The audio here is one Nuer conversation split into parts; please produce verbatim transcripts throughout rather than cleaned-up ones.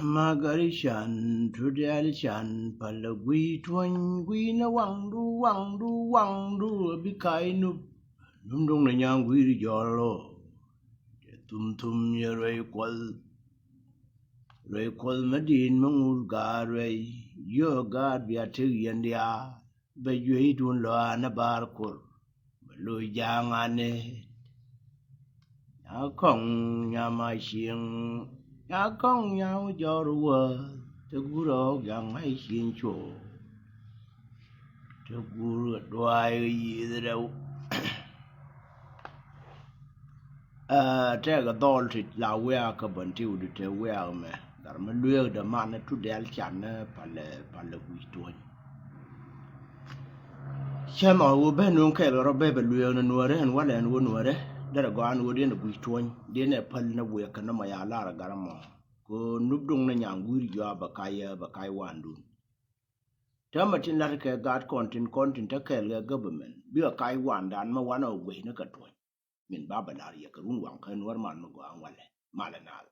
Magari can, Tudɛl can, Palä guiy tuɔny, guiy ni waŋdu, waŋdu, waŋdu, bi ka̱y nup. Num duŋ ni nyaŋ guiy ri jɔl ro. Jɛ thum thum yɛ ruɛy kuɔth. Ruɛy kuɔth mi di̱i̱n mi ŋuth gaat ruɛy. Yio̱o̱k gaat bia tëk yɛn diaal. Bɛ juey dun lɔaa ni baar kur. Bɛ loc ja̱a̱ŋ anɛ. Nya kɔŋ nya ma cieŋ. Nya kɔŋ nya wä jɔr wä. Te gur ɔ gaŋ ma cieŋ cuɔ. Te gur duay yieth rɛw. Ɛ, tɛkɛ dhɔl ti la wiak kä bän ti wut te wiak mɛ. Gat mi lueek dämanä Tudɛl canä Palä, Palä guic tuɔny. Cä nhɔk ɣöö ben nuŋ kɛɛl rɔ bɛ bɛ lueek ni nuäärä ɛn walɛ ɛn ɣöö nuäärä. Derɛ gɔaa ɛn ɣöö diɛn ɛ guic tuɔny. Diɛn ɛ päl ni wiɛk kɛ nɔmɔ ya lar ɛ gat ɛmɔ. Kɛ ɣöö nup duŋ ni nyaŋ gui̱i̱r jɔa bɛ kac, bɛ kac wandun. Täämɛ tin la̱t kɛ gaat kɔn tin kɔn tin te kɛɛl kɛ government. Bikɛ kac wandan mi wanɛ ɣöö guic ni kɛ tuɔny. Min ba bɛ la̱r yɛ kɛ run waŋ kä nuäär mal mi gɔaa ɛn walɛ. Malɛ naath.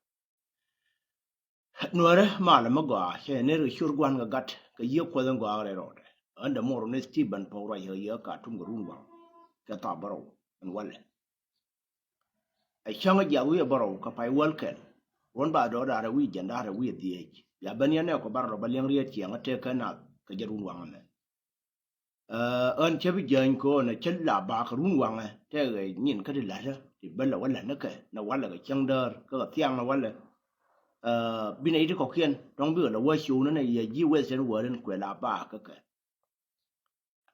Nuäärä malɛ mi gɔaa cɛ ner kɛ ciöt gua̱n kɛ gat kɛ yiëë kuɔth in gɔaa rɛy rɔɔdɛ. Ɣän dee muɔr ni Stephen Pɔk ruac kɛ yiëë Katum kɛ run waŋ kɛ thaap bärɔw ɛn walɛ. Ɛ cäŋ jiath wi̱i̱ bärɔw kɛ pay wäl kɛl. Ruɔ̱n ba dɔɔdaarɛ wi̱i̱ jɛndaarɛ wi̱i̱ dhieec bia ben yɛn nɛ kɔ bar rɔ bä liɛŋ riet ciɛŋä tëëk kä nath kɛ jɛ run waŋ ɛmɛ. Ɛ, ɣän cä bi jäny kɛ ɣän ɛ cä la bak run waŋɛ tɛkɛ nyin kä ti la̱tä ti bä lɛ wä la̱t ni kɛ nɛ walɛ kɛ cäŋ däär kä kɛ thiaŋ nɛ walɛ. Ɛ, bi nɛ i̱ ti kɔ̱kiɛn dɔ̱ŋ bikɛ lɛ wä ciöw ni nɛ yɛ ji̱ weth tɛn wäär in kuɛ la bak kä kɛ.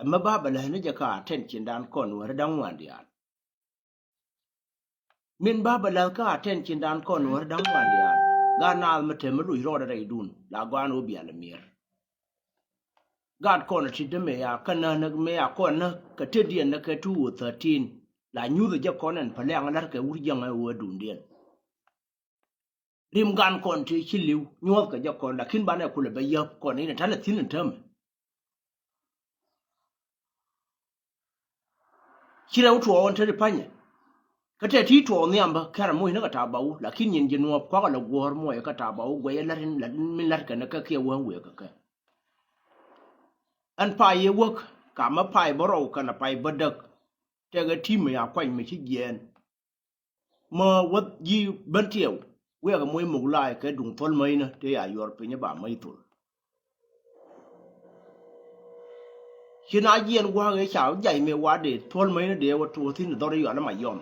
Ɛmɛ ba bɛ la̱t ni jɛ kä attention dan kɔn wäär da̱ŋ ŋuan diaal. Min ba bɛ la̱th kä attention dan kɔn wäär da̱ŋ ŋuan diaal. Gaat naath mi te mi luc rɔɔdɛ rɛydun la gɔaa ni wä bial ɛ mier. Gaat kɔn ti dämɛ ya kä näk näk mɛ ya kɔn näk kɛ tetdiɛn näk kɛ two thousand thirteen. La nyuuth jɛ kɔn ɛn pälɛŋ la̱t kɛ wur jiäŋ ɛ wä duundiɛn. Rim gan kɔn ti ci li̱w nyuɔ̱thkɛ jɛ kɔn lakin banɛ kulɛ bɛ yäp kɔn in ɛ ta̱lɛ thi̱n in täämɛ. Ci rɛw tuɔɔk in te ti pa̱nyɛ. Kä tɛ ti tuɔɔk nhiam bä kɛrɛ moc ni kɛ ta̱a̱ ba wä lakin nyin ji̱ nuɔɔp kuakä lɛ guɔ̱ɔ̱r muɔc kä ta̱a̱ ba wä guɛc ɛ la̱t in la̱t in min la̱t kɛn kä kiɛ wäŋ wëë kɛ kɛ. Ɛn pay yɛ wäk ka mä pay bä rɔw kɛn a pay bä däk. Tɛkɛ ti̱mɛ ya kuany mi ci jiɛɛn. Mä wäth ji̱ ben tiɛw wiɛkɛ moc muk la̱a̱c kɛ duŋ thuɔ̱l mäcnä tëë ya yuɔr piny ɛ ba mäc thol. Ci na jiɛn gua̱a̱k ëë ca wä jay mëë wa dee thuɔ̱l mäcnä dee wä tuɔɔk thi̱n dhɔr i̱ yɔal ɛ ma yɔm.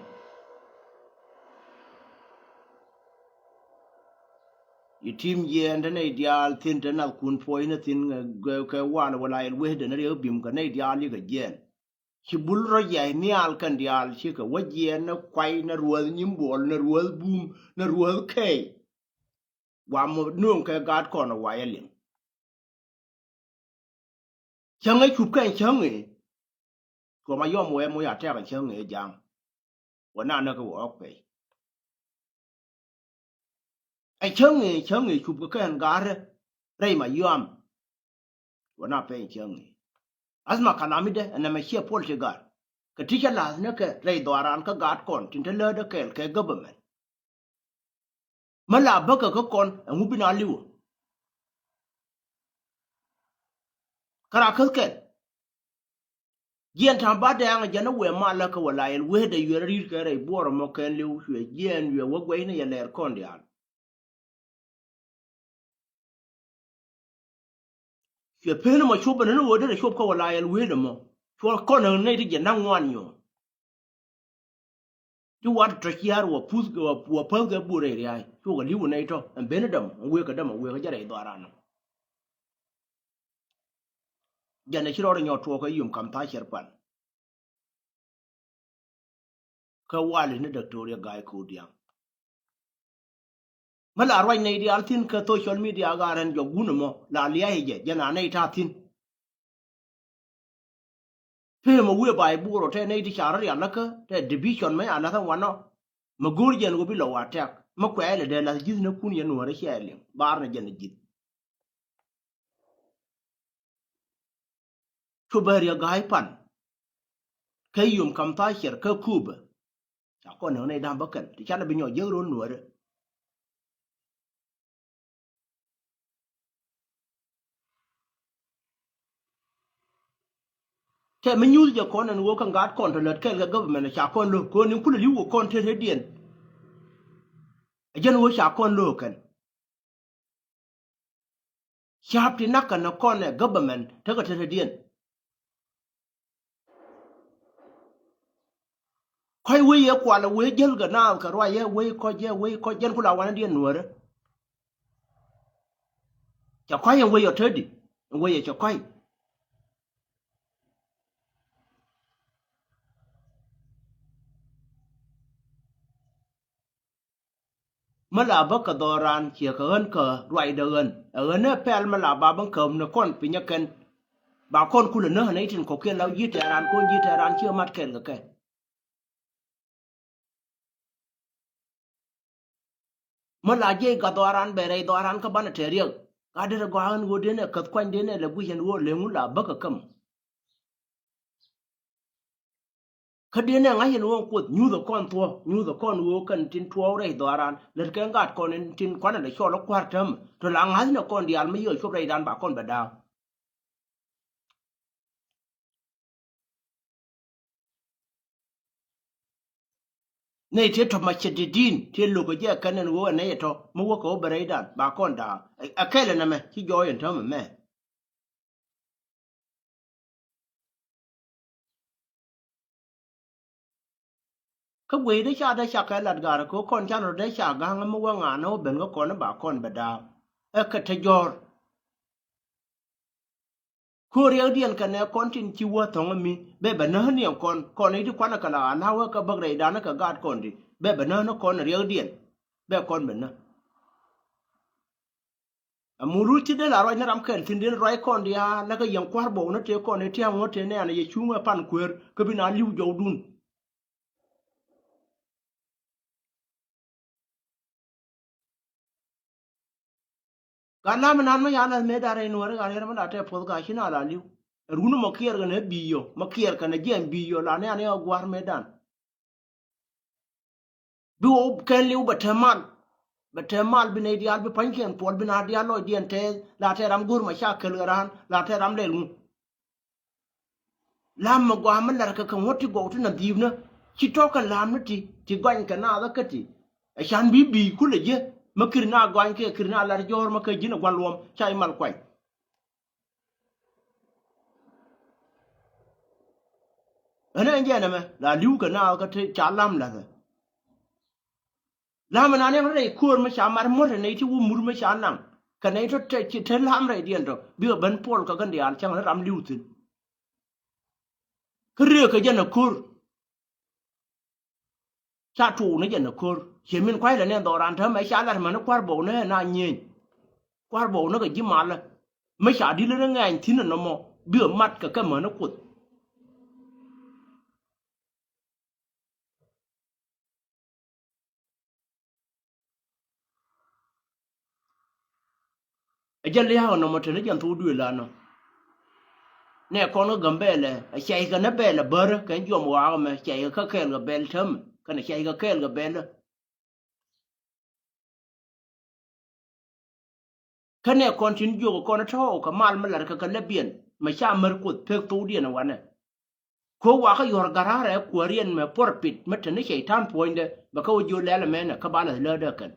Yi ti̱m jiɛɛn te nɛy diaal thi̱n te nath kun puɔcnä thi̱n kɛ wal wala yɛl wecdɛ ni riek bim kɛ nɛy diaal yikɛ jiɛɛn. Ci bul rɔ jiac nhial kɛn diaal cikɛ wä jiɛɛn ni kuay ni ruäth nyimbol ni ruäth bum ni ruäth kɛɛc. Wa mɔ nööŋ kɛ gaat kɔn ɛ wayä liŋ. Cäŋ ɛ cup kɛn cäŋ ëë. Cuɔ ma yɔm wɛ moc a tɛk ɛ cäŋ ëë ja̱a̱ŋ. Wä na näk kɛ wä ɣɔk pɛy. Ɛ cäŋ ëë cäŋ ëë cup kɛ kɛn ga̱a̱rä rɛy ma yɔam. Wä na pɛny cäŋ ëë. Athma kalamidɛ ɛn ɛmɛ ciɛ puɔl ti ga̱a̱r. Kɛ ti cä la̱th ni kɛ rɛy dhɔaaran kä gaat kɔn tin te läätdä kɛɛl kɛ government. Mä la bäkɛ kä kɔn ɛŋu bi na li̱wä. Kä ra käth kɛl. Jiɛn ta̱a̱m ba dɛɛŋ jɛn ɛ wëë malä kä wä la yɛl wëëdɛ yuɛr ri̱t kɛ rɛy buɔrä mɔ kɛn li̱w cuɛ jiɛɛn yuɛ wä guɛcnɛ yɛ lɛɛr kɔn diaal. Cuɛ pen mɔ cup ɛn ni ɣöö derɛ cup kä wä la yɛl wëëdɛ mɔ cuɔ kɔn ɛn nɛy ti jiɛn da̱ŋ ŋuan nyuɔ̱ɔ̱ŋ. Ti wat tɔ ciaar wä puth wä päth kɛ buur rɛy ria̱a̱c cukɛ li̱w nɛy tɔ ɛn ben däm ɛn wëë kɛ däm ɛn wëë kɛ jɛ rɛy dhɔaaran nɔ. Jɛn ɛ ci rɔɔd ɛ nyɔɔt tuɔɔk kɛ yom kam tha̱a̱ cɛr pan. Kä wali ni Diktoria Ga̱a̱c Ko̱o̱t Diaŋ. Mi la ruac nɛy diaal thi̱n kä social media gaarɛn jɔk wun ɛmɔ la lia̱a̱c jɛ jɛn a nɛy ta̱a̱ thi̱n. Pee mɛ wi̱i̱ ba̱a̱c buk rɔ tɛ nɛy ti ca rɔ rial läkä tɛ division mɛ a läthä wanɔ. Mɛ go̱o̱r jɛn ɣöö bi lɔ wa tɛk mɛ kuɛɛlɛ dee la̱th ji̱thnäkun yɛn nuäärä ciɛ liŋ baar ni jɛn ji̱th. Cu bɛ riɛk ga̱a̱c pan kä yom kam tha̱a̱ ciɛr kä Kuba. Ca kɔn nɛk nɛy da̱ŋ bä kɛl ti canɛ bi nyɔk jiäk ro̱l nuäärä. Tɛ mi nyuth jɛ kɔn ɛn ɣöö kɛn gaat kɔn tɔ lät kɛɛl kɛ government ca kɔn lo̱k kɔn in kulɛ li̱w kɛ kɔn tëë tëëdiɛn. Ɛ jɛn ɣöö ca kɔn lo̱k kɛn. Ca̱p ti nak kɛn ɛ kɔn ɛ government tekɛ tëë tëëdiɛn. Kɔc wee yɛ kualɛ wee jäl kɛ naath kɛ ruac yɛ wee kɔc yɛ wee kɔc jɛn kula wanɛ diɛn nuäärä. Cɛ kɔc ɛn wee yɔ tëëdi ɛn wee yɛ cɛ kɔc. Mi la bä kɛ dhɔran ciɛ kɛ ɣän kä ruacdä ɣän ɛ ɣän ɛ pɛl mi la ba bä käm ni kɔn piny ɛ kɛn. Ba kɔn kulɛ näk ɛ nɛy tin kɔ̱kiɛn la ji̱ tɛɛran kɔn ji̱ tɛɛran ciɛ mat kɛɛl kɛ kɛ. Mi la jiɛc gath dhɔran bɛ rɛy dhɔran kä banɛ tɛɛr riɛk. Ka derɛ gɔaa ɣän ɣöö denɛ käth kuanyden ɛ lɛ guic ɛn ɣöö leŋu la bä kɛ käm. Kä diɛn ɛ ŋa̱c ɛn ɣöö kuoth nyuuth ɛ kɔn thuɔ̱k nyuuth ɛ kɔn ɣöö kɛn tin tuɔɔk rɛy dhɔaran lät kɛ ŋa̱t kɔn in tin kuanɛ lɛ cɔl ɛ kua̱r täämɛ tɔ la ŋa̱th nɛ kɔn diaal mi yiëë cuɔp rɛydan ba kɔn bɛ da̱a̱k. Nɛy tëë tɔ̱ macɛ di̱di̱n tëë lo̱k ɛ jɛ kɛn ɛn ɣöö ɛ nɛy ɛ tɔ̱ mi wäkɛ ɣöö bɛ rɛydan ba kɔn da̱a̱k ɛ kɛl ɛn ɛmɛ ci jɔɔc ɛn täämɛ mɛ. Kä gueyni ca dee cakɛ lat gar kɛ kɔn ca rɔ dee ca ga̱ŋ mi wä ŋa̱n ɔ ben kä kɔn ba kɔn bɛ da̱a̱k. Ɛ kɛ te jɔ̱ɔ̱r. Ko̱r riɛkdiɛn kɛ nɛ kɔn tin ci wä thɔ̱ŋ mi bɛ bɛ näk niɛŋ kɔn kɔn i̱ di kuanɛ kɛ la a la̱wä kɛ bäk rɛydan kɛ gaat kɔn di bɛ bɛ näk ni kɔn riɛkdiɛn. Bɛ kɔn bɛ näk. Ɛ mul rut ci dee la ruac ni ram kɛl thi̱n den ruac kɔn diaal lɛ kɛ yɛn kua̱r bɔw ni tëë kɔn i̱ tia̱a̱ŋ ŋuɔ̱t tëë nɛɛn ɛ yɛ cuŋ ɛ pan kueer kä bi na li̱w jɔwdun. Ka lam inan mi ca lath mëëdan rɛy nuɔ̱ɔ̱ri ka riɛr mi la tɛ puɔth ka ci na la li̱w. Ɛ run mɔ kiɛɛr kɛn ɛ bi̱i̱ yɔ mɔ kiɛɛr kɛn ɛ jiɛn bi̱i̱ yɔ la nɛɛn ɛ gua̱r mëëdan. Bi wä kɛn li̱w bɛ te mal. Bɛ te mal bi nɛy diaal bi pa̱nykiɛn puɔl bi na diaal lɔcdiɛn tɛɛth la tɛ ram go̱r ma ca kɛl kɛ raan la tɛ ram lɛl ŋu. Lam mi gɔaa mi lar kɛ kɛ ŋuɔ̱t ti gɔw ti na dhiipnä ci tɔ̱ kɛ lam ni ti ti gɔany kɛ naath kä ti. Ɛ can bi bi̱i̱ kulɛ ji̱ mi kir na gɔany kɛ kir na lar jɔ̱ɔ̱r mi kɛ ji̱n ɛ gua̱n luɔm ca i̱ mal kuany. Ɛn ɛn jɛn ɛmɛ la li̱w kɛ naath kä ti ca lam la̱thɛ. Lam ɛn an ɛn rɛy ko̱o̱r mi ca mar muɔ̱t ɛ nɛy ti wä mur mi ca naŋ kɛ nɛy tɔ te ci te lam rɛydiɛn tɔ bikɛ ben puɔl kɛ kɛn diaal cäŋ ni ram li̱w thi̱n. Kä riek kɛ jɛn ɛ ko̱r. Ca tuuk ni jɛn ɛ ko̱r ciɛ min kua̱c lɛ nɛn dhɔran täämɛ ca lat män kua̱r bɔw ni ɛ na nyieny. Kua̱r bɔw ni kɛ ji̱ malä mi ca di̱t lät ni ŋɛny thi̱n ɛ nɔmɔ bikɛ mat kɛ kɛ män kuoth. Ɛ jɛ lia̱a̱ nɔmɔ te ni jɛn thok duëël anɔ. Nɛ kɔn kä Gambɛlɛ ɛ cɛy kɛ ni bɛl ɛ bärä kɛ ni juɔm wakä mɛ cɛy kɛ kä kɛɛl kɛ bɛl täämɛ kɛnɛ cɛy kɛ kɛɛl kɛ bɛl. Kä nɛ kɔn tin jiök kɔn tɔ̱ɔ̱k kɛ mal mi lar kɛ kɛ läpiɛn mɛ ca mär kuoth pek thokdiɛn ɛ wanɛ. Kɛ wakä yuɔr gararɛ kuääriɛn mɛ puɔr pit mi te ni cɛy-tan puɔ̱nydɛ bɛ kä wä jiök lɛl ɛmɛnɛ kä ba lath läätdä kɛn.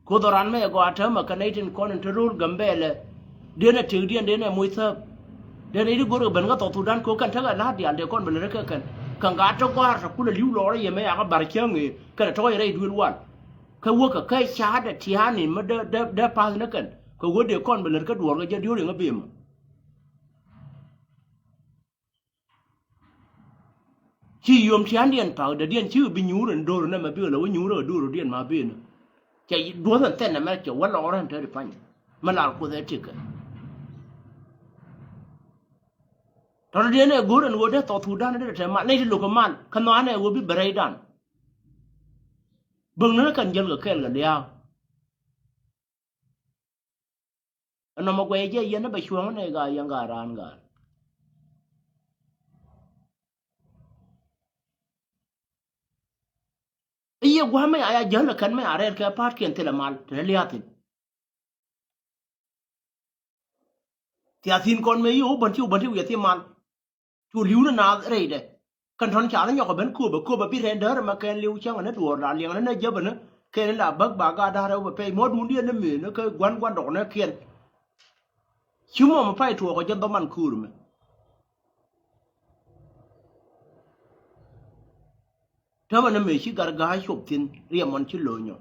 Kɛ dhɔran mɛ gɔaa täämɛ kɛ nɛy tin kɔn in te ro̱o̱l Gambɛlɛ. Denɛ tëkdiɛn denɛ moc thääp. Denɛ i̱ ti go̱rkɛ ben kä South Sudan kɛ ɣöö kɛn tekɛ la̱a̱t diaal dee kɔn bɛ lät kä kɛn kɛn gat te gɔ̱a̱r te kulɛ li̱w lɔɔrä yɛ mɛ yakɛ bar cäŋ ëë kɛnɛ tɔ̱ɔ̱c rɛy duël wal. Kä wäkɛ kä ca̱a̱tdɛ tia̱a̱ni mi dee dee dee pa̱th ni kɛn kɛ ɣöö dee kɔn bɛ lät kä duɔ̱ɔ̱r kɛ jɛ diöör in ɣä bemä. Ci yom tia̱ndiɛn pa̱k dädiɛn cikɛ bi nyuur in do̱r nɛmɛ bikɛ lɛ wä nyuur ɛ do̱r diɛn ma ben. Cɛ duɔ̱th ɛn thɛn ɛmɛ cɛ wä lɔɔr ɛn te di pa̱ny. Mi lar kuoth ɛ tikɛ. Tɔ̱tɔ̱diɛn ɛ go̱r ɛn ɣöö dee South Sudan dee te mal nɛy ti lo̱k kɛ mal kä nhɔanɛ ɛ ɣöö bi bɛ rɛydan. Bäŋ ni kɛn jäl kɛ kɛɛl kɛ lia̱a̱. Ɛn nɔmɔ guɛy jɛ yɛn ni bɛ cuɔ̱ŋ ni gaa yɛn gaa raan gaa. I̱ yɛ gua̱a̱ mɛ a ya jäl ɛ kɛn mɛ a rɛɛr kɛ pa̱a̱tkiɛn thilɛ mal te lia̱a̱ thi̱n. Thiathin kɔn mëë yi wä bän ti wä bän ti wiɛ thi mal. Cu li̱w ni naath rɛydɛ. Kɛn tɔn ca ni nyɔk ɛ ben kööbä kööbä bi rɛn däär ɛmɛ kɛn li̱w cäŋ ɛ ni duɔɔr la liɛŋ ni nɛ jäp ɛ ni kɛn la bäk ba gaat da̱a̱r ɛ wä bɛ pɛy mɔ duundiɛn ni mëë ni kä gua̱n gua̱n dɔk ni kiɛn. Ci mɔ mi pay tuɔɔk ɛ jɛ dhɔman köör mɛ. Täämɛ ni mëë ci gat ga̱a̱c cop thi̱n riɛm ɣɔn ci lo̱nyɔ.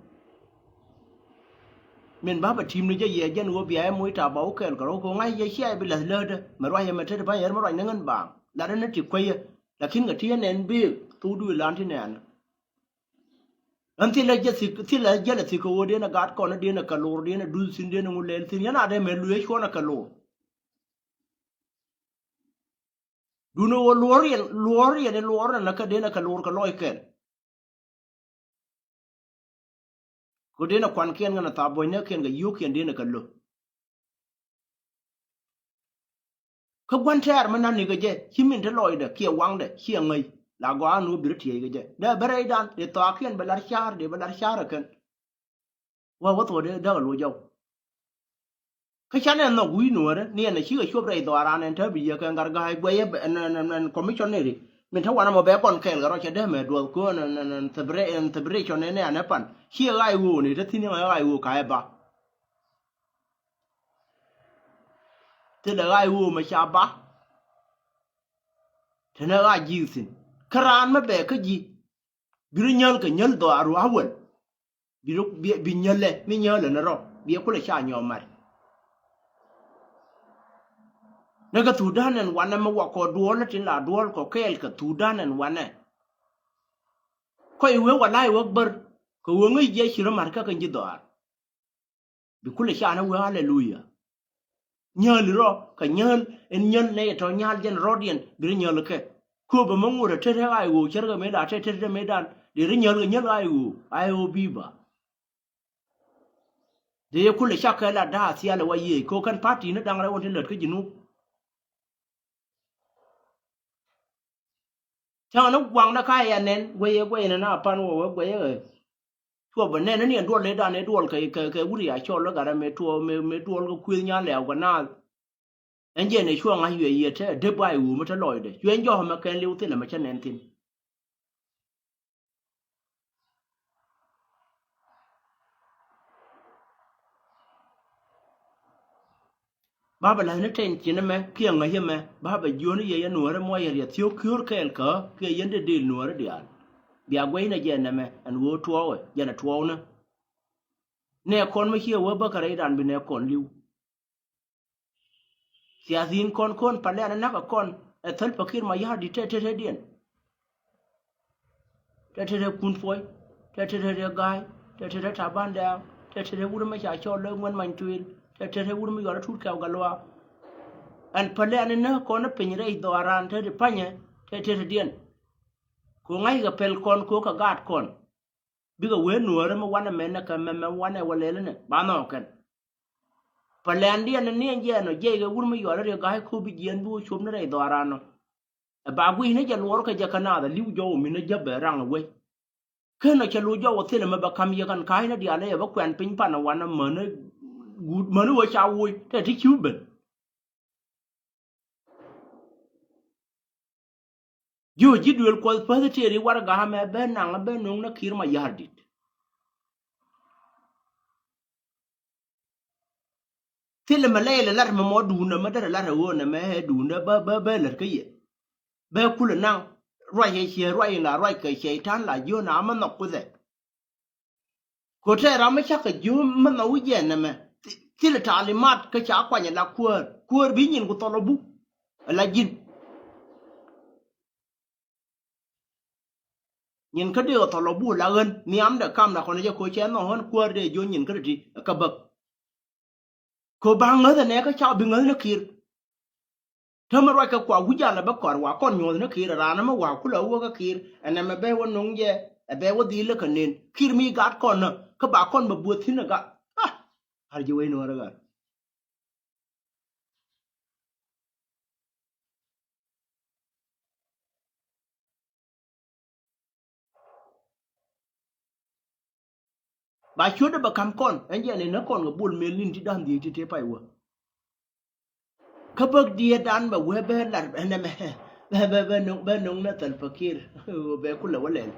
Min bapɛ ti̱m ni jɛ yɛ jɛn ɣöö bia ɛ moc ta̱a̱ ba wä kɛɛl kɛ rɔ̱ kɛ ɣöö ŋa̱c yɛ cia yɛ bi la̱th läätdä mɛ ruac yɛ mɛ tet ba yɛr mɛ ruac ni ŋän baaŋ lat ni ti kuecä. Lakin kɛ ti yɛ nɛn bëëk thokdu ilan ti nɛɛn. Ɣän thilɛ jɛ thik thilɛ jälɛ thik kɛ ɣöö dee nɛ gat kɔn dee nɛ kɛ lor dee nɛ duth thi̱n dee nɛ ŋu lɛl thi̱n yɛn a dee mɛ luee cuɔnɛ kɛ lor. Duundɛ ɣöö luɔr yɛn luɔr yɛn i̱ luɔr nɛ nä kä dee nɛ kɛ luɔr kɛ lɔc kɛl. Kɛ dee nɛ kuankiɛn kɛn ɛ thaap buɔ̱cnäkiɛn kɛ yio̱o̱kiɛn dee nɛ kɛ lo̱. Kä gua̱n tɛɛr mi na̱n ni kɛ jɛ ci min te lɔcdɛ kiɛ waŋdɛ ciɛ ŋäc la gɔaa ni wä bi rɔ tiɛɛc kɛ jɛ dee bä rɛydan dee thɔakiɛn bɛ lar ca̱a̱r dee bä lar ca̱a̱r ɛ kɛn. Wä wä thok dee däk a luɔc jɔw. Kä canɛ nhɔk wi̱i̱ nuɔ̱ɔ̱rä ni ɛn a cikɛ cop rɛy dhɔaaran ɛn te bi yɛ kɛ ŋar ga̱a̱c guɛyɛ ɛn commissionary min te wanɛ mɔ bɛ kɔn kɛɛl kɛ rɔc cɛ dee mɛ duɔth köön ɛn thibiricɔn ɛn ɛn ɛ pan ciɛ ɣa̱c ɣöö ni te thi̱n yɛ ɣa̱c ɣöö ka̱a̱c ba. Thilɛ ɣa̱c ɣöö mɛ ca ba. Tenɛ ɣa̱c ji̱ thi̱n kä raan mɛ bɛ kä ji̱. Bi rɔ nyäl kɛ nyäl dhɔaaru awel. Bi rɔ bi nyälɛ mi nyälɛ ni rɔ bi ɛ kulɛ ca nyɔɔm mat. Ni kɛ thukdan ɛn wanɛ mi wakɔ duɔl ni tin la duɔl kɔ kɛɛl kɛ thukdan ɛn wanɛ. Kɔc wee wala i̱ wä bär kɛ wee ŋäc jiɛ ci rɔ mat kä kɛ ji̱ dhɔaar. Bi kulɛ ca ni wee aleluya. Nyääli rɔ kɛ nyääl in nyäl nɛ yɛ tɔ nyal jɛn rɔdiɛn bi ri nyääl kɛ. Kööbä mä ŋot ɛ tet ɛ ɣa̱c ɣöö cärkɛ mëëdan tet tet ɛ mëëdan dee ri nyääl kɛ nyääl ɣa̱c ɣöö ɣa̱c ɣöö bi̱i̱ ba. Dee yɛ kulɛ cakɛ la da̱a̱ thialɛ wa yiëëc köök kɛn pa̱ti̱ni da̱ŋ rɛw wän ti lät kä ji̱ nup. Cäŋ ni guaŋdä ka yɛ nɛn guɛyɛ guɛyɛ ni na pan wä wä guɛyɛ ɣɛ. Cuɔ bä nɛn ni ɛn duɔl ni dan ni duɔl kɛ kɛ kɛ wuri a cɔl lä gat ɛmɛ tuɔ mɛ mɛ duɔl kɛ kueth nyan lɛw kɛ naath. Ɛn jɛ ni cuɔ ŋa̱c yuɛ yiɛ te dep ba iwu mi te lɔcdɛ cuɛ ɛn jɔk ɛmɛ kɛn liw thin ɛmɛ cä nɛn thin. Ba bɛ la̱th ni tɛn cin ɛmɛ kiɛ ŋäc ɛmɛ ba bɛ jiön yɛ yɛ nuɔ̱ɔ̱rɛ muɔyɛ riɛ thiök kiöör kɛɛl kä kiɛ yɛn de dil nuɔ̱ɔ̱rɛ diaal. Bia guɛcnɛ jɛ nɛmɛ ɛn ɣöö tuɔɔkɛ jɛn ɛ tuɔɔknä. Nɛ kɔn mi ciɛ wee bäkɛ rɛydan bi nɛ kɔn li̱w. Thiathin kɔn kɔn palɛn ɛ nakä kɔn ɛ thäl pakir ma ya̱r di̱t tɛtɛtɛdiɛn. Tɛtɛtɛ kun puɔy tɛtɛtɛ riɛ ga̱a̱y tɛtɛtɛ taban dɛɛk tɛtɛtɛ wur mi ca cɔl lɛ ŋuɛn many tuil tɛtɛtɛ wur mi yɔl ɛ tut kɛw galuaak. Ɛn palɛn ɛ nakä kɔn ɛ piny rɛy dhɔaaran tɛtɛ panyɛ tɛtɛtɛdiɛn. Ko ŋa̱ckɛ pɛl kɔn ko kɛ gaat kɔn. Bikɛ wee nuɔ̱ɔ̱rä mi wanɛ mɛn nɛ kɛ mɛmɛ wanɛ wä lɛl inɛ ba nhɔɔk kɛn. Pɛ lɛndiɛn ni niɛn jiɛn ɔ jiɛc kɛ wur mi yɔl ri ga̱a̱c köp bi jiɛn bi wä cop ni rɛy dhɔaaran ɔ. Ɛ ba gui̱c ni jɛ luɔr kɛ jɛ kɛ naath ɛ li̱w jɔw mi ni jäp bɛ raŋ ɛ wec. Ken ɔ cɛ lo̱c jɔw ɔ thilɛ mɛ bɛ ka̱m yɛ kɛn ka̱a̱c ni diaal ɛ yɛ bä kuɛn piny pan ɛ wanɛ mäni guut mäni wä ca woc tɛ ti ciw ben. Ji̱ ɔ ji̱ duël kuɔth päth tëëri warɛga mɛ bɛ naŋ bɛ no̱o̱ŋ ni ki̱i̱r ma ya̱r di̱t. Thilɛ mɛ lɛy lɛ lat mɛ mɔ duundɛ mɛ derɛ lat ɛ ɣöö nɛ mɛ ɛ duundɛ bä bä bä lät kä yɛ. Bɛ kulɛ naŋ ruac ɛ ciɛ ruac in la ruac kɛ cɛy ta̱n la ji̱ ɔ na mɛ nhɔk kuthɛ. Kɛ tɛɛr ram mi cakɛ jiöm mi nhɔk wi̱c jɛ nɛmɛ. Thilɛ talimat kä ca kuany ala kuäär kuäär bi nyin ku thɔl ɔ buk. Ala ji̱n. Nyin kä dee ɔ thɔl ɔ buk la ɣän nhiamdɛ kamdɛ kɔn jɛ kɛ cɛ nhɔk ɣän kuäär dee jiöm nyin kä dee ti kä bäk. Kɛ ba ŋäth ɛ nɛ kä cak bi ŋäth ni ki̱i̱r. Täämɛ ruac kɛ kua wi̱c alɛ bä kɔr wa kɔn nyuɔ̱th ni ki̱i̱r raan ɛmɛ wa kulɛ wä kä ki̱i̱r ɛn ɛmɛ bɛ wä no̱ŋ jɛ. Ɛ bɛ wä dhil lä kä nen ki̱i̱r mi gat kɔn nä kä ba kɔn bɛ buɔth thi̱n ɛ gat. Ah, har ji̱ wec nuɔ̱ɔ̱r ɛ gat. Ba ciötdä bɛ ka̱m kɔn ɛn jɛ ni nä kɔn kɛ bol mel ni̱n ti da̱ŋ dhieec ti tëë pay wä. Kä bäk diɛɛrdan bɛ wee bɛ lar bɛ nɛmɛ bɛ bɛ bɛ no̱ŋ bɛ no̱ŋ nɛ Salva Kiir. Bɛ kulɛ wä lɛl.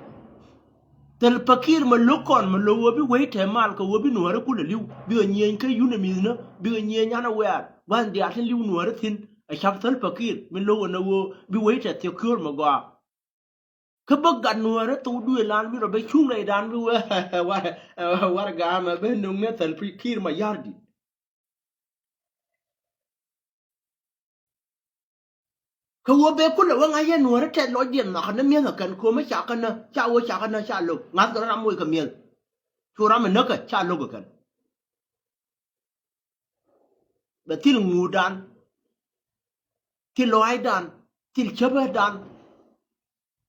Salva Kiir mɛ lo̱k kɔn mɛ lo̱k wä bi wei tɛ mal kɛ wä bi nuäärä kulɛ li̱w bikɛ nyieny kä yunɛ mi̱thnä bikɛ nyieny an a wiaar gua̱n diaal tin li̱w nuäärä thi̱n. Ɛ cap Salva Kiir mi lo̱k wä nɛ wä bi wei tɛ thiɔ̱k kiöör mɛ gɔaa. Kä bä gat nuäärä thok duëël an bi rɔ bɛ cuŋ rɛydan bi wä war war gaamɛ bä no̱ŋ nɛ Salva Kiir Mayardit. Kä wä bɛ kulɛ wä ŋa̱c yɛ nuäärä tɛth lɔcdiɛn nhɔakä ni mi̱eth ɛ kɛn ko̱mä ca kä nä ca wä ca kä nä ca lo̱k ŋa̱thkɛ rɔ ram wec kɛ mi̱eth. Cu ram ɛ näkä ca lo̱k ɛ kɛn. Bɛ thil ŋuutdan, thil lɔaacdan, thil cäpädan.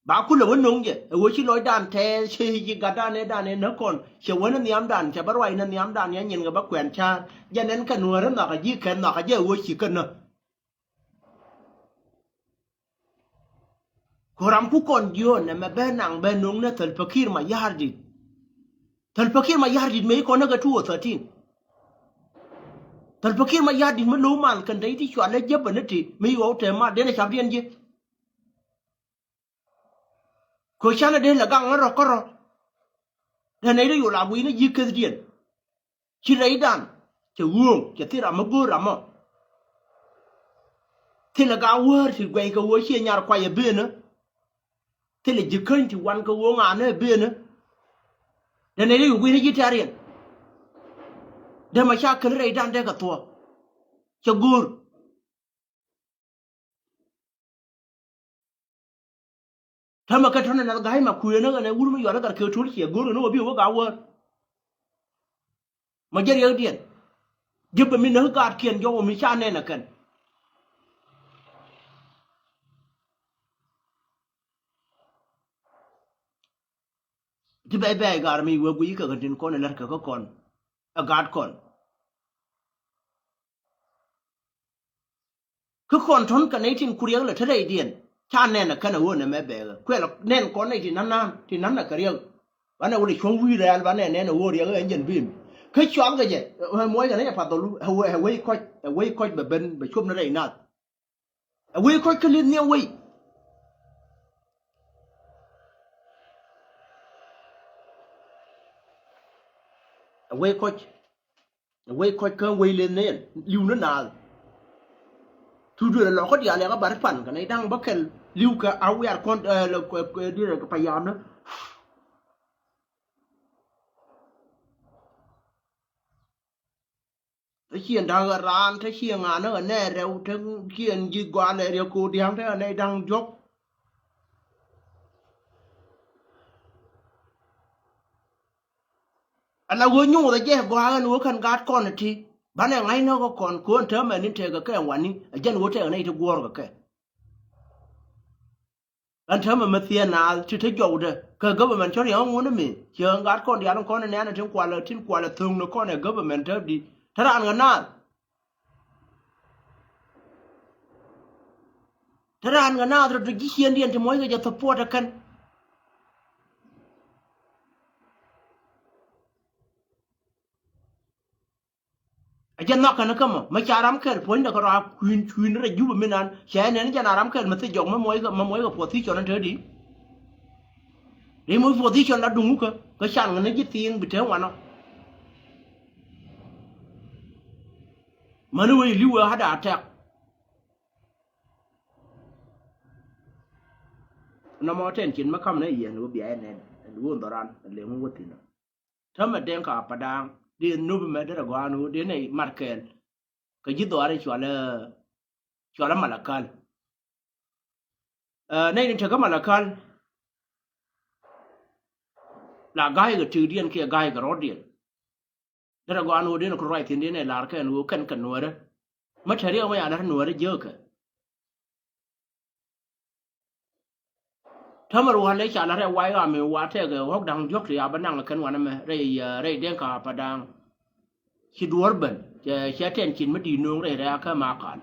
Ba kulɛ wä no̱ŋ jɛ ɛ ɣöö ci lɔcdan tɛɛth ci ci gatdan ëëdan ëë näk kɔn cɛ wä ni nhiamdan cɛ bä ruac ni nhiamdan ya nyin kɛ bä kuɛn ca̱a̱r. Jɛ nɛn kɛ nuäärä nhɔakä ji̱ kɛn nhɔakä jɛ ɛ ɣöö ci kɛ nä. Ko̱ram ku kɔn jiöön ɛmɛ bɛ naŋ bɛ no̱ŋ nɛ Salva Kiir Mayardit. Salva Kiir Mayardit mëë kɔn näk ɛ two oh thirteen. Salva Kiir Mayardit mi lo̱w mal kɛn te i̱ ti cual ɛ jäpä ni ti mi yɔw te mal den ɛ cap diɛn ji̱. Kɛ canɛ dee lɛ gaŋ ni rɔ kärɔ. Dee nɛy dee yol a guiy ni ji̱ kethdiɛn. Ci rɛydan cɛ ɣööŋ cɛ thil ram mi go̱o̱r ramɔ. Thilɛ gaak wäär ti guɛy kɛ ɣöö ciɛ nyar kuay ɛ bëënä. Thilɛ ji̱ käny ti wan kɛ ɣöö ŋaanä ɛ bëënä. Dee nɛy dee yol guiy ni ji̱ tɛ̈riɛn. Dee mɛ ca keli rɛydan dee kɛ thuɔ̱k cɛ go̱o̱r. Täämɛ kɛ tɔ̱nɛ nath ga̱a̱c ma kuëë näk ɛn ɛ wur mi yual ɛ gat kɛ to̱l ciɛ go̱r ɛn ɣöö bi wä gat wäär. Ma jɛ riɛkdiɛn. Jepɛ mi näk gaatkiɛn jɔk ɔ mi ca nɛn ɛ kɛn. Ti bɛy bɛy gaar mi wee guic kɛ kɛ tin kɔn ɛ lät kɛ kä kɔn ɛ gaat kɔn. Kä kɔn tɔ̱n kɛ nɛy tin ku riɛk lɛ te rɛydiɛn ca nɛn ɛ kɛn ɛ ɣöö nɛmɛ bɛɛkɛ kuɛl nɛn kɔn nɛy tin na̱n na̱a̱n tin na̱n ɛ kɛ riɛk. Banɛ wä lɛ cuɔ̱ŋ wi̱i̱ rɛɛl banɛ nɛn ɛ ɣöö riɛk ɛ ɛn jɛn bi̱i̱m kä cual kɛ jɛ. Ɛ muɔc kɛ nɛy ɛ path dhɔlu ɛ wec kɔc ɛ wec kɔc bɛ ben bɛ cop ni rɛy nath. Ɛ wec kɔc kä li̱th ni ɛ wec. Ɛ wec kɔc ɛ wec kɔc kä wec li̱th ni ɛn li̱w ni naath. Cu duël ɛ lɔkä diaal yɛ kä bar pan kɛ nɛy da̱ŋ bä kɛl li̱w kɛ a wiar kɔn ɛ lɛ duël ɛ payamni. Te ciɛ da̱k ɛ raan te ciɛ ŋa̱a̱n ɛ nɛ rɛw te ciɛ ji̱ gɔaa lɛ riɛk ko̱o̱r dia̱a̱ŋ te ɛ nɛy da̱ŋ diɔ̱k. Ala ɣöö nyuuth ɛ jɛ gɔaa ɛn ɣöö kɛn gaat kɔn ɛ ti banɛ ŋa̱cnä kɛ kɔn ko̱o̱n täämɛ ni tëëkɛ kɛ ɛn wani ɛ jɛn ɣöö tɛɛkɛ nɛy ti guɔ̱ɔ̱rkɛ kɛ. Ɛn täämɛ mi thiee naath ti te jɔwdɛ kɛ government cä riɛŋ ŋun mi ciɛ ɣän gaat kɔn diaal in kɔn in nɛɛnɛ tin kualɛ tin kualɛ tho̱o̱ŋni kɔn ɛ government te di te raan ɣä naath. Te raan ɣä naath rɔ ti ji̱ ciëndiɛn ti muɔckɛ jɛ support ɛ kɛn. A jɛ nhɔk kɛn kä mɔ mɛ ca ram kɛl puɔ̱nydɛ kɛ rɔ a kui̱n cui̱n rɛ Jubɛ mi nan cɛ nɛn jɛn a ram kɛl mɛ thi jɔk mɛ muɔckɛ mɛ muɔckɛ position in te di. Ri muc position la duŋ wä kä kä can ŋä ni ji̱ thi̱i̱ŋ bi te ŋuanɔ. Mäni wec li̱w wee hada attack. Nɔmɔ tɛn cin mɛ kam ni yɛn wä bia yɛn nɛn ɛn wä dhɔran ɛn leŋ wä thi̱n. Täämɛ Dɛŋka Padaŋ di nup mɛ derɛ gɔaa ni wä di nɛy mat kɛɛl. Kɛ ji̱ dhɔaari cualɛ cualɛ Malakal. Ɛ nɛy ni tekä Malakal. La ga̱a̱c kɛ tëkdiɛn kiɛ ga̱a̱c kɛ rɔ̱diɛn. Derɛ gɔaa ni ɣöö den ku ruac thi̱n den ɛ la̱r kɛn ɣöö kɛn kɛ nuäärä. Mä te riɛk mä ya la̱r nuäärä jiäkä. Täämɛ rua̱n ëë ca la̱r ɛ wac ɣam ëë wa tɛkɛ ɣɔ̱k da̱ŋ diɔ̱k ti ya bä naŋ kɛn wanɛ mɛ rɛy rɛy Dɛŋka Padaŋ. Ci duɔ̱ɔ̱r ben cɛ cɛ tɛn cin mä di̱i̱t nööŋ rɛy rɛy akä Makal.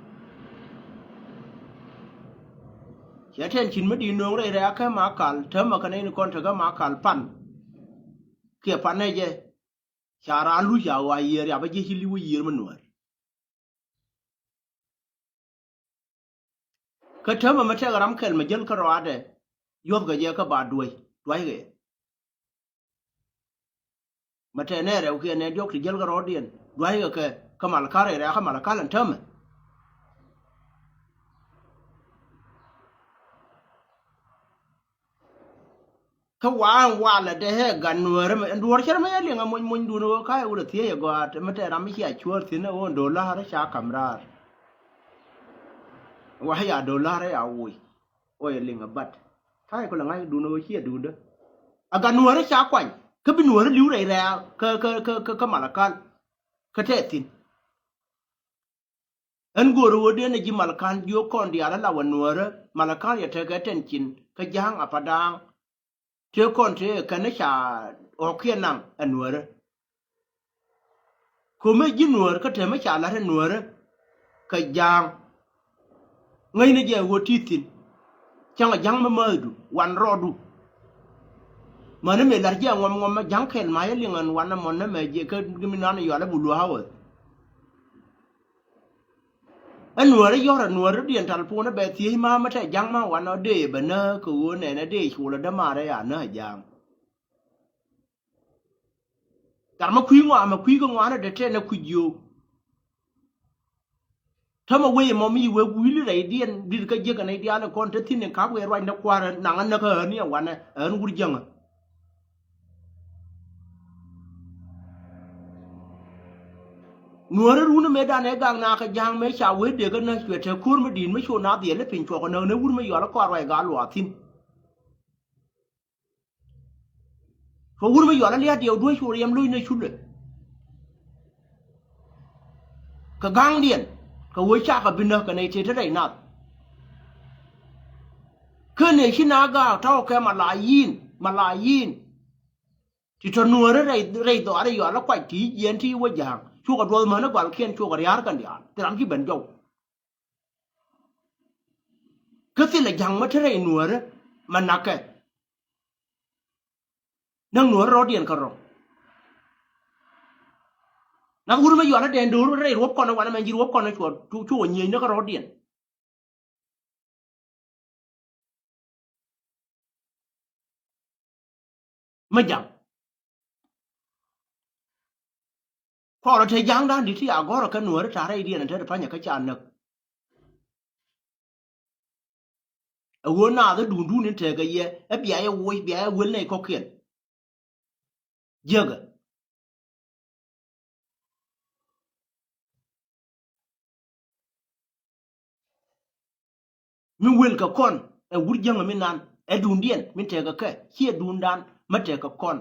Cɛ tɛn cin mä di̱i̱t nööŋ rɛy rɛy akä Makal täämɛ kɛ nɛy ni kɔn tekä Makal pan. Kiɛ pan nɛ jɛ. Ca raan luc ca ɣɔaa yiëër yabä ji̱ ci li̱w wä yiëër mi nuäär. Kä täämɛ mi tɛk ram kɛl mi jäl kä rɔaadɛ, yuɔthkɛ jɛ kä ba duäc, duackɛ. Mi tɛk nɛ rɛw kiɛ nɛ diɔk ti jäl kä rɔɔdiɛn, duackɛ kɛ, kä Malakal rɛy rɛ̈ɛ̈kä Malakal ɛn täämɛ. Kä wa ɛn walɛ dee ɛ gat Nuäärä mɛ, ɛn duɔ̱ɔ̱r cär mɛ yɛ liŋ ɛ mony, mony duun ɣöö ka yɛ wut ɛ thiec ɛ gɔaa, mi tɛk ram mi cia cuäär thi̱n ɛ ɣöö ɛn do̱la̱r ca ka̱m raar. Wa ya do̱la̱r ya woc. Ɣöö yɛ liŋ ɛ bat. Ka yɛ kulɛ ŋa̱c duun ɣöö ciɛ duundä. Ɛ gat Nuäärä ca kuany. Kä bi Nuäärä li̱w rɛy rɛ̈ɛ̈ kä, kä, kä, kä, kä Malakal. Kä tɛth thi̱n. Ɛn go̱o̱rä ɣöö dee nɛ ji̱ Malakal jiök kɔn diaal ɛ la wä Nuäärä, Malakal yɛ tekɛ tɛn cin kä Ja̱a̱ŋ a Padaaŋ. Tëë kɔn tëë kɛn ca ɣɔ̱kiɛn naŋ ɛ Nuäärä. Ko̱mɛ ji̱ Nuäär kä tëë mi ca la̱t ɛ Nuäärä kɛ Ja̱a̱ŋ. Ŋäcnɛ jɛ ɣöö ti̱i̱ thi̱n. Cäŋ ɛ Ja̱ŋ mi määthdu, wan rɔɔdu. Mäni mëë la̱t jɛ ŋuɔm ŋuɔm ɛ Ja̱ŋ kɛl ma yɛ liŋ ɛn wanɛ mɔnɛ mɛ jɛ kä mi nan yɔalɛ bi lua̱a̱ ɣöth. Ɛ Nuäärä yɔ̱rɛ Nuäärä diɛn tal puɔ̱nä bɛ thiec ma mi tɛk Ja̱ŋ ma wanɛ dee bɛ nä kɛ ɣöö nɛnɛ dee colɛ dämaarɛ ya nä Ja̱a̱ŋ. Car ma kui̱ ŋɔam ɛ kui̱ kä ŋɔanɛ dee tɛn ɛ kui̱ jiöök. Täämɛ wec ɛmɔ mi wek wi̱i̱li rɛydiɛn di̱t kä jiäk ɛ nɛy diaal ɛ kɔn te thi̱n in ka̱p wee ruacnɛ kua̱rä naŋä näk ɛ ɣän i̱ ɛ wanɛ ɛ ɣän wur Jiäŋä. Nuäärä run mëëdan ëë gak naath kä Ja̱a̱ŋ mëë ca wee dee kä näk cuɛ te ko̱r mi di̱i̱t mi cu naath dhiɛl i̱ piny cuɔk ɛ näk ni wur mi yɔal i̱ kɔaar ruac gal luaak thi̱n. Kɛ wur mi yɔal a lia̱a̱ diɛw duee cu riɛm lo̱cnɛ culɛ. Kɛ ga̱ŋdiɛn kɛ wee cakɛ bi näk kɛ nɛy tëë te rɛy nath. Kä nɛy ci na gaak tɔ̱ kɛ malayiin, malayiin. Ti tɔ̱ Nuäärä rɛy, rɛy dhɔaarä yɔal a kuac ti jiɛɛn ti wä Ja̱a̱ŋ. Cukɛ duɔth mäni gɔalkiɛn cukɛ ria̱a̱r kɛn diaal. Ti ram ci ben jɔw. Kä thilɛ Ja̱ŋ mi te rɛy Nuäärä mɛ na̱kɛ. Näk Nuäärä rɔ̱diɛn kä rɔ̱. Nath wur mi yɔal a dɛn do̱r rɛy ruɔ̱p kɔn wanɛ mɛ ji̱ ruɔ̱p kɔn cuɔ, cu, cuɔ nyiecnä kä rɔ̱diɛn. Mi Ja̱ŋ. Kɔrɛ te Ja̱ŋdan di̱t ti a gɔ̱rä kä Nuäärä ta̱a̱ rɛydiɛn te ti pa̱nyɛ kä ca näk. Ɛ ɣöö naath ɛ duundun in tekɛ yɛ ɛ bia yɛ woc bia yɛ wel nɛy kɔ̱kiɛn. Jiäkɛ. Mi wel kɛ kɔn ɛ wur Jiäŋä mi nan ɛ duundiɛn mi tekɛ kɛ ciɛ duundan mi tekɛ kɔn.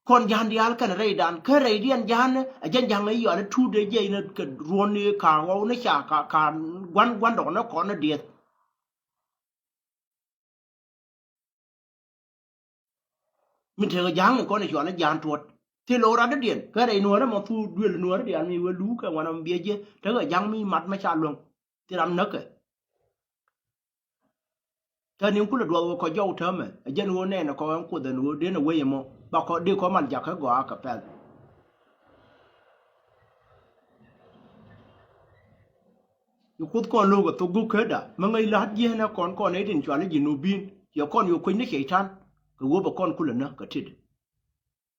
Kɔn ja̱a̱n diaal kɛn rɛydan kä rɛydiɛn ja̱a̱n ɛ jɛn ja̱a̱n ɛ yɔal ɛ tuut ɛ jɛ inɛ kɛ ruɔ̱n ɛ ka̱a̱ ɣɔw ni ca ka̱a̱ ka̱a̱ gua̱n gua̱n dɔk ni kɔn ni dieth. Mi tekɛ ja̱a̱ŋ ni kɔn i̱ cual i̱ ja̱a̱ŋ tuɔt. Thil lo̱o̱ rat dädiɛn kä rɛy Nuäärä mɔ thuu duël Nuäärä diaal mi wee luukɛ ŋuan ɔ mi biɛ jiɛ tekɛ ja̱a̱ŋ mi mat mi ca luäŋ. Thil ram näkɛ. Kä ni̱n kulɛ duɔth wä kɔ jɔw täämɛ ɛ jɛn ɣöö nɛɛnɛ kɔ ɛn kuoth ɛn ɣöö den ɛ wec ɛmɔ ba kɔ dee kɔ mal jakä gɔaa kɛ pɛl. Ci kuoth kɔn lo̱k ɛ thok go̱k käda mi ŋäc la̱t jiɛɛnɛ kɔn kɔn nɛy tin cual i̱ ji̱ nubin ciɛ kɔn yo̱o̱k kuec ni cɛy-tan kɛ wöp ɛ kɔn kulɛ näk kɛ tit.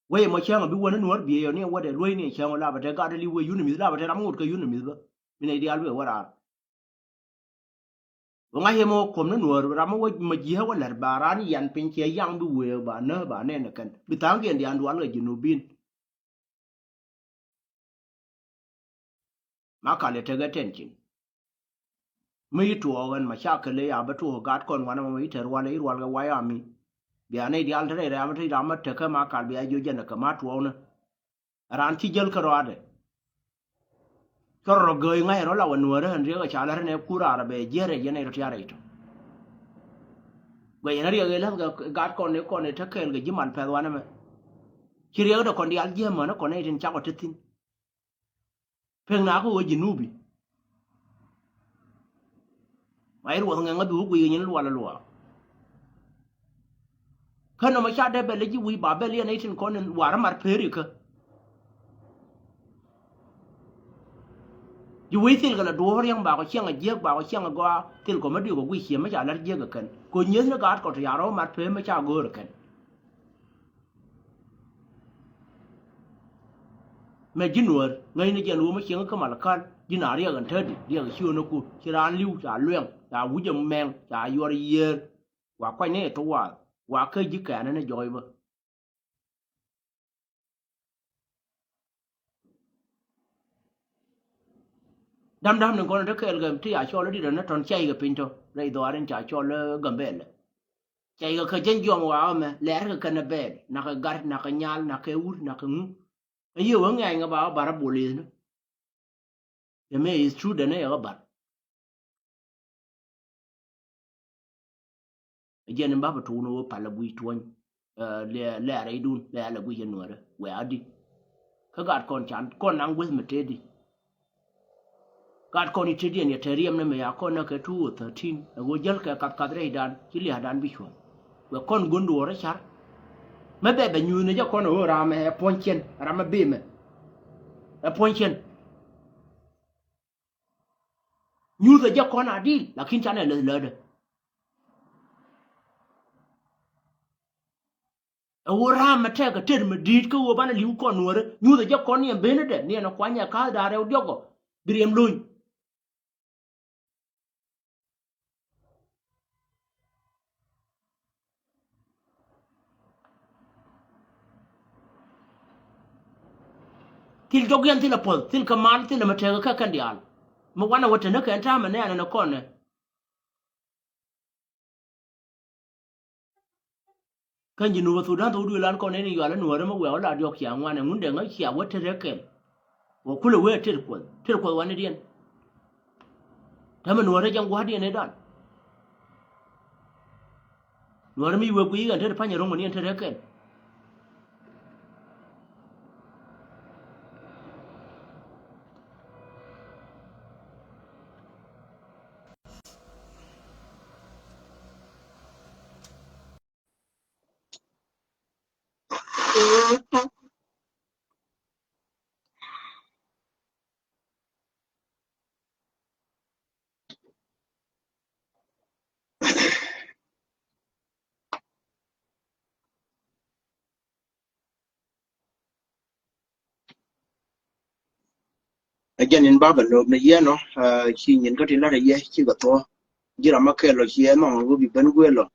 Wec ɛmɔ cäŋ ɛ bi wä ni Nuäär biey ɔ ni ɛ wädɛ luäc ni ɛ cäŋ ɔ lapɛ te gat ɛ li̱w wee yun ɛ mi̱th lapɛ te ram ŋot kɛ yun ɛ mi̱th bä. Mi nɛy diaal wee wä raar. Wä ŋa̱c ɛmɔ kuɔm ni Nuäär ram mi wä ma ji̱ ɛ wä lɛr ba raan yan piny ciɛ yaŋ bi wee ba nä ba nɛn ɛ kɛn bi tha̱a̱ŋkiɛn diaal dual kɛ ji̱ nubin. Ma kal yɛ tekɛ tɛn cin. Mi yi tuɔɔk ɛn ma ca kɛ ley a bä tuɔɔk gat kɔn wanɛ ma mi yi tɛr walɛ yi rual kɛ way ami. Bia nɛy diaal te rɛy rɛm te ram ma tekä ma kal bia jiö jɛn kɛ ma tuɔɔk ni. Ran ci jäl kä rɔadɛ. Cɔr rɔ gääy ŋa̱c rɔ la wä Nuäärä ɛn riek ɛ ca lät ɛn ɛ kur raar ɛ bɛ jiɛr ɛ yɛn ɛ rɔ tiaar ɛ itɔ. Guɛc ɛn riek ɛ läth kɛ gat kɔn ɛ kɔn ɛ te kɛɛl kɛ ji̱ man pɛth wanɛ mɛ. Ci riek dɛ kɔn diaal jiɛmän ɛ kɔn ɛ tin cak ɔ te thi̱n. Pek na kä ɣöö ji̱ nubi. Ma i̱ ruɔth ŋɛŋä bi wä guiy kɛ nyin lual luaak. Kä nɔmɔ ca dee bɛl ji̱ wi̱i̱ ba bɛl yɛn itin kɔn in warä mat peri kä. Ji̱ wi̱i̱ thil kɛ la duɔ̱ɔ̱r yɛŋ bakɔ ciɛŋ a jiäk bakɔ ciɛŋ a gɔaa thil kɔ mä diɔk kɛ guiy ciɛ mä ca lär jiäk kɛ kɛn. Kɔ nyieth ni gaat kɔ ti yarɔ mat peri mä ca go̱o̱r kɛn. Mɛ ji̱ nuäär ŋäcni jɛn ɣöö mä cieŋ kä mal kal ji̱ na riɛk ɛn tädi riɛk ciööneku ci raan li̱w ca luɛŋ ca wi̱c ɛmɛŋ ca yuɔr yiëër. Wa kuany ni ɛ tuwaal wa kä ji̱ kɛɛnä ni jɔɔc bä. Dam dam ni gɔn te kɛɛl kɛ ti a cɔl i̱ dit ɛn tɔn cɛy kɛ piny tɔ rɛy dhɔaar in ca cɔl i̱ Gambɛl. Cɛy kɛ kä jɛny jiɔm wa ɣä mɛ lɛɛr kɛ kɛn ɛ bɛɛl nak kɛ gat nak kɛ nyal nak kɛ wur nak kɛ ŋu. Ɛ yiëë wä ŋɛ̈ny ŋä ba ɣä bar ɛ bol i̱thni. Ɛ mëë is true dɛn ɛ yɛ ɣä bar. Ɛ jɛn in bapɛ tuun wä pal ɛ guic tuɔny. Lɛ lɛ rɛydun lɛ alɛ guic ɛ nuɛrɛ wɛ adi. Kä gat kɔn can kɔn naŋ gueth mɛ tëëdi. Gat kɔn i̱ tëëdi ɛn yɛ te riɛm ni mɛ ya kɔn nä kɛ two or thirteen ɛ wä jäl kɛ kath kath rɛydan ci lia̱a̱dan bi cuɔ̱n. Wɛ kɔn gun duɔɔr ɛ car. Mɛ bɛ bɛ nyuuth ni jɛ kɔn ɛ wä ram ɛ puɔ̱ny cɛn ram ɛ bimɛ. Ɛ puɔ̱ny cɛn. Nyuuth ɛ jɛ kɔn a dil lakin canɛ leth lätdɛ. Ɛ ɣöö raam mɛ tɛk ɛ tet mɛ di̱i̱t kä ɣöö banɛ li̱w kɔn nuäärä nyuuth ɛ jɛ kɔn niɛn benädɛ niɛn ɛ kuany ɛ ka̱a̱th da̱a̱ rɛw diɔkɔ bi riɛm lo̱ny. Thil jɔk yɛn thil a puɔth thil kɛ mal thil a mɛ tɛk kä kɛn diaal. Mɛ wanɛ wä te nä kɛn ta̱a̱mɛ nɛɛnɛ nɛ kɔnɛ. Kä ji̱ nuɔ̱ɔ̱r Thudan thok duëël an kɔn ɛn in yual in nuɔ̱ɔ̱r ɛmɛ wɛ̈ɛ̈ wä la diɔ̱k cia ŋuan ɛŋun dee ŋäc cia wä tet rɛ kɛl. Wä kulɛ wee tet kuɔth tet kuɔth wanɛ diɛn. Täämɛ nuɔ̱ɔ̱r rɛ jɛn gua̱a̱r diɛn ëë dan. Nuɔ̱ɔ̱r ɛmɛ i̱ wee guiy i̱ ɛn tet pa̱ny ɛro̱ŋ wä ni ɛn tet rɛ kɛl. Ɛ jɛn in ba bɛ lo̱o̱p ni yɛn ɔ ci nyin kä ti la̱t ɛ yɛ ci kɛ thuɔ̱. Ji̱ ram ma kɛl ɔ ci ɛ nhɔŋ ɛ ɣöö bi ben guëël ɔ.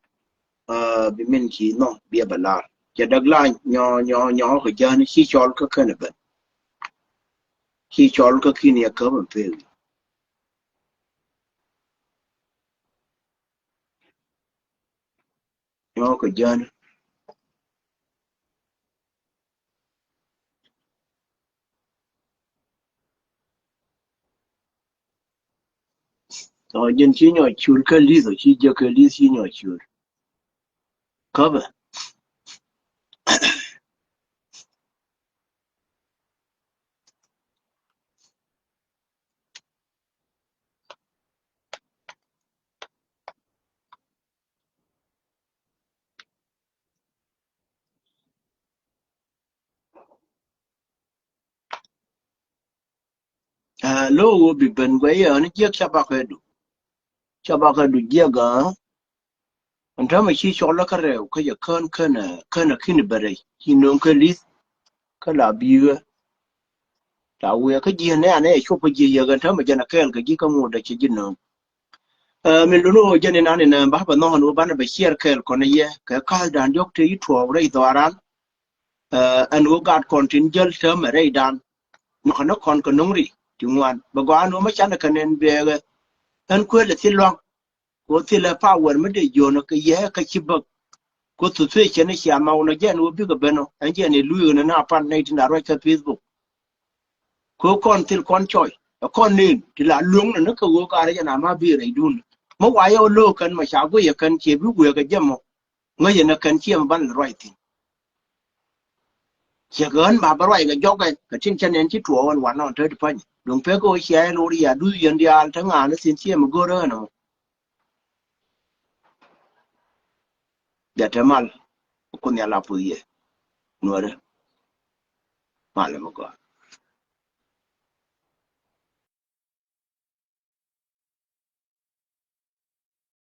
Bi min ci nhɔŋ bi ɛ bɛ la̱r cɛ däk la nyɔ nyɔ nyɔ kɛ jään ci cɔl kä kɛn ɛ ben. Ci cɔl kä ki̱n yɛ käp ɛn pek. Nyɔk kɛ jään. Tɔ jin ci nyɔ cur kä lith ɔ ci jek kä lith ci nyɔ cur. Käpɛ. Aa, lo wä bi ben guɛ yɛ ni jiɛk ca bakɛ du. Ca bakɛ du jiɛk aa. Ɛn täämɛ ci cɔl lä kä rɛw kä jɛ kään känɛ känɛ kini bɛ rɛy ci nöŋ kä li̱th. Kä la bi̱i̱ ɣä. La wiɛ kä ji̱ nɛ anɛ cop kä ji̱ yɛ ɣän täämɛ jɛn a kɛɛl kɛ ji̱ kä ŋot dɛ ci ji̱ nöŋ. Aa, min luni ɣöö jɛn inan inɛ ba bɛ nhɔk ɛn ɣöö banɛ bɛ ciɛɛr kɛɛl kɔn yɛ kɛ ka̱a̱th da̱a̱n diɔ̱k te i̱ tuɔɔk rɛy dhɔaran. Ɛn ɣöö gat kɔn tin jäl täämɛ rɛydan. Nhɔkɛ ni kɔn kɛ no̱ŋ ri ti ŋuan bɛ gɔaa ɛn ɣöö mä canɛ kɛ nɛn bɛɛkɛ. Ɛn kuël ɛ thil lua̱ŋ. Kɛ ɣöö thilɛ power mi dee jiɔ̱ɔ̱n kɛ yɛ kɛ ci bäk. Kɛ ɣöö situation cia maw nɔ jɛn ɣöö bikɛ ben ɔ ɛn jɛn ɛ lui̱i̱k ni na pan nɛy tin da ruac kä Facebook. Kɛ ɣöö kɔn thil kɔn cɔy ɛ kɔn nin ti la luäŋ ni ni kɛ ɣöö ka rɛc ɛn ama bi rɛydun. Mi wayɛ ɣä lo̱o̱k kɛn mɔ ca guiyɛ kɛn ciɛ bi wëë kɛ jɛ mɔ. Ŋäcɛ ni kɛn ciɛ mi ban lɛ ruac thi̱n. Ciɛ kɛ ɣän ma bä ruac kɛ jɔk ɛ kɛ tin cä nɛn ci tuɔɔk ɛn wanɔ te ti pa̱ny. Duŋ pek kɛ ɣöö cia ɛn ɣöö ria duth yɛn diaal te ŋa̱a̱n ni thi̱n ciɛ mi go̱rä ɛn ɛmɔ. Jɛ te mal. Kuoth Nhial a puɔth yɛ. Nuäärä. Malɛ mi gɔaa.